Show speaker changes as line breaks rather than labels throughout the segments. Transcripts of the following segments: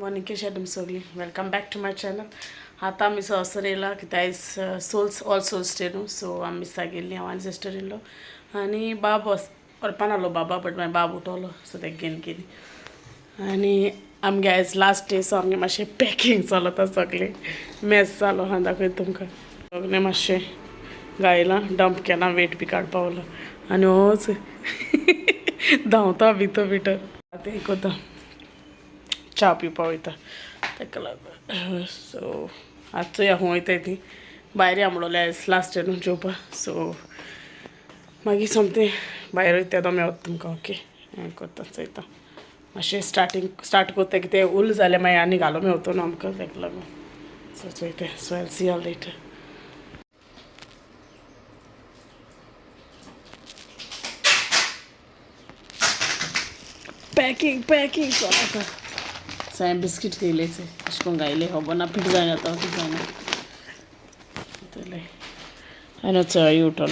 Morning कशें तुमी सगळीं. Welcome back to my channel. आतां आमी सर येयला कित्याक आयज सोल्स ऑल सोल्स डे न्हू. सो आमी मिसाक गेल्लीं, हांव आनी सिस्टर इन लॉ आनी बाब व्हरपा नासलो बाबा, बट मागीर बाब उठवलो, सो तेका घेवन गेली. आनी आमगे आयज लास्ट डे, सो आमगे मातशें पॅकींग चलता, सगळें मेस जालो. हांव दाखयता तुमकां. सगळें मातशें गायलां, डंप केलां, वेट बी काडपा उरला आनी होच धांवता भितर भितर. आतां एक वता, च्या पिवपा वयता ताका लागून. सो आतां चोया खंय वयताय ती. भायर या म्हणलोलें, आयज लास्ट डे न्हू जेवपा. सो मागीर सोमतें भायर वयता तेदो मेवता तुमकां. ओके, हें करता, चोयता मातशें स्टार्टींग स्टार्ट करता कितें उरलें जाल्यार मागीर आनी घालो मेवतो न्हू आमकां, ताका लागून. सो चोयता. So I'll see all later. Packing packing चलता. हांवें बिस्कीट केलेच अशें करून घायले, खबर ना पीट जायना तो कितें जायना. आनी चय उठलो.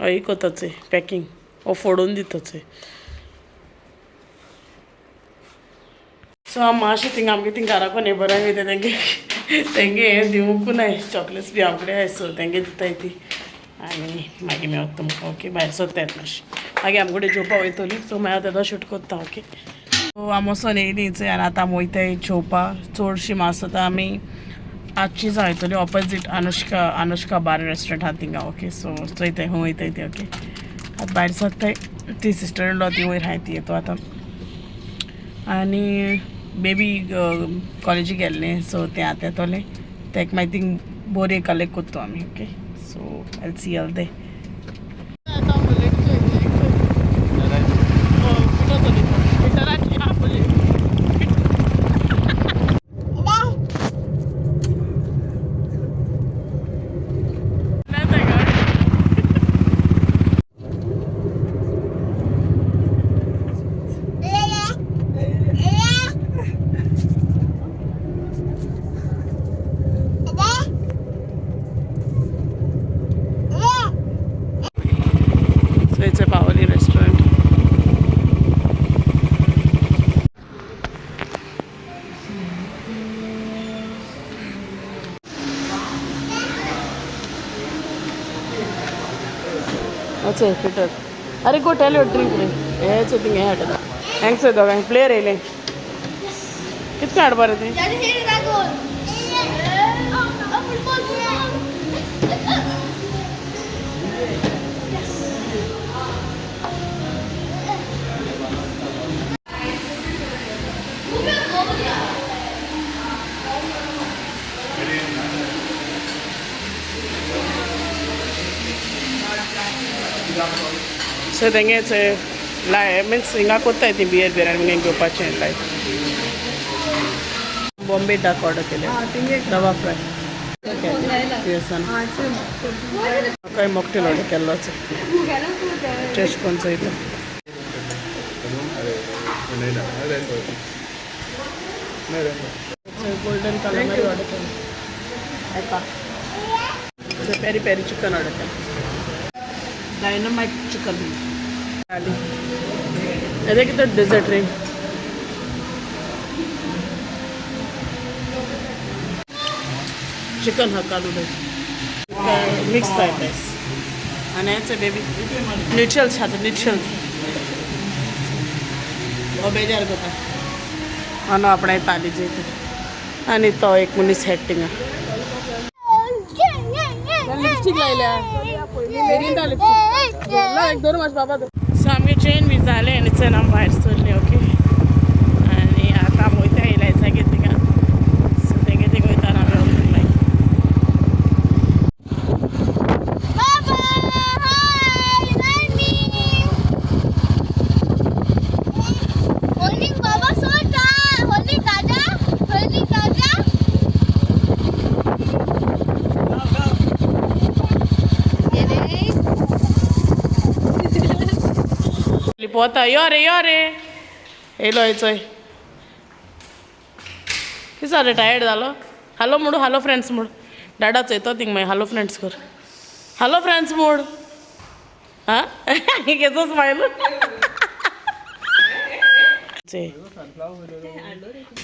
हय कोताच पॅकिंग ओ फोडून दिताच. सो आमी मातशें थिंगा आमगे थिंग घराको नेबरांक वयता, तेंगे तेंगे हें दिवंकू नाय, चॉकलेट्स बी आमकडे आहाय, सो तेंगे दिताय ती. आनी मागीर मेवता तुमकां. ओके, भायर सोदताय मातशें, मागीर आमकडे जेवपा वयतली. सो मागीर हांव तेदो शूट करता. ओके, सो आमी वचोन येयली चोय आनी आतां आमी वयताय जेवपा. चडशी मास आतां आमी आजची जाय वयतली, opposite Anushka, Anushka bar restaurant आहा थिंगा. ओके, सो चोयताय खंय वयताय ती. ओके, आतां भायर सोदताय ती. सिस्टर इन लॉ ती वयर आहाय, ती येतो आतां. आनी बेबी कॉलेजी गेल्लें, सो तें आतां येतोलें, तेका मागीर थिंग बोरये कलेक्ट करतो आमी. Okay, so I'll see all there. So it's a Pavali restaurant. अच्छा फिटर. अरे गो टेल your drink रे. हेच थिंग हें हाडटा. हेंच दोगांक प्लेयर येयले. कितके हाडपा रे ती?
Daddy, here that goal. Oh, football, football. Yes.
So तेंगेच लाय मिन्स हिंगा कोत्ताय ती बियर बियर आनी मागीर घेवपाचें लायक बॉम्बे डक ऑर्डर केले, रवा फ्राय काय मॉकटेल ऑर्डर केल्लोच, टेस्ट करून चोयता. गोल्डन कलर ऑर्डर केलें एका. पेरी पेरी चिकन ऑर्डर केलें, डायनामाइट चिकन. अरे कितें डेजर्ट रे? चिकन हक्का नूडल्स, मिक्स फ्राईड राईस आणि याचं बेबी न्यूट्रल्स खातो, न्यूट्रल्स. हो बेजार करता. आनी आपणें ताली जेयता. आनी तो एक मनीस हेड थिंगा. लिपस्टीक लायल्या मेरिंदा लिपस्टीक एक दोन मातशें बाबा. सो आमगे चेन बी जालें आनी चल आमी भायर सरली. ओके, आनी आतां आमी वयता इलायचा थिंगा. सो तेंगे थिंगा वयता आमी वचून मागीर.
Baba! Hi! Nani! Holding Baba so tight! Holding Dada! Holding Dada!
पोता यो रे, यो रे, येयलो येचोय. कितें जालें, टायर्ड जालो? हॅलो म्हणू, हॅलो फ्रेंड्स म्हूण. डाडा चोयतो थिंग मागीर. हॅलो फ्रेंड्स कर, हॅलो फ्रेंड्स म्हूण. आं, केसो स्मायल.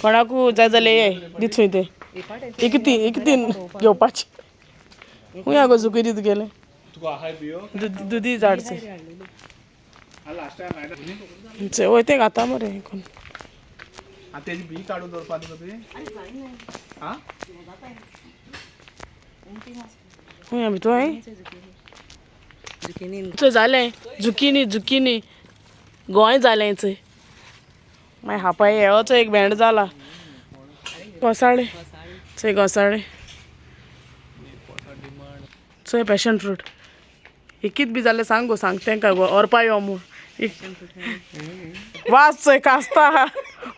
कोणाकू जाय जाल्यार ये, दीत खंय ते एक तीन एक तीन घेवपाचे. खूंय आगो जुकेरी तुगेलें दुदी झाड चोय. वय तें घाता मरे कोण.
तेजी बी काडून दवरपा न्ही तुवें? आं.
खूंय भितर चोय जालें. झुकिनी झुकिनी गोंय जालें चोय. मागीर हापाय हेवचो एक भेंड जाला. घोसाळे चोय, घोसाळे चोय, पॅशन फ्रूट एकीत बी जालें. सांग गो, सांग तेंका गो, व्हरपा यो म्हूण. वास चोय, कास्ता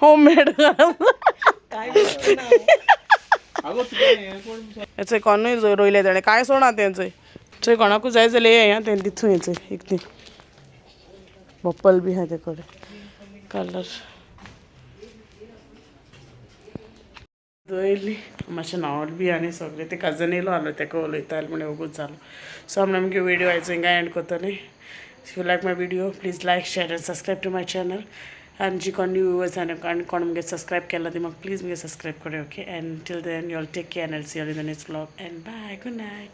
होम मेड.
आगो, तुका हें कोण?
हेचोय कोणूय रोयले तेणें कांय सोडना तें. चोय चोय, कोणाकूय जाय जाल्यार ये. आं, तें दितू. हेचोय एक ती बप्पल बी आहा ते कडेन कलर दवरली. मातशें न्हांवल बी आनी सगळें. ते कजन येयलो आहलो, तेका उलयतालें म्हण वगूच जालो. सो आमी आमगे विडियो आयज हिंगा एंड करतली. If you like my video, please like, share and subscribe to my channel. आनी जी कोण न्यू व्युवर्स आनी कोण मुगे सबस्क्रायब केला ती म्हाका प्लीज मुगे सबस्क्रायब करूं. Okay, and till then you all take care and see you in the next vlog and bye, good night.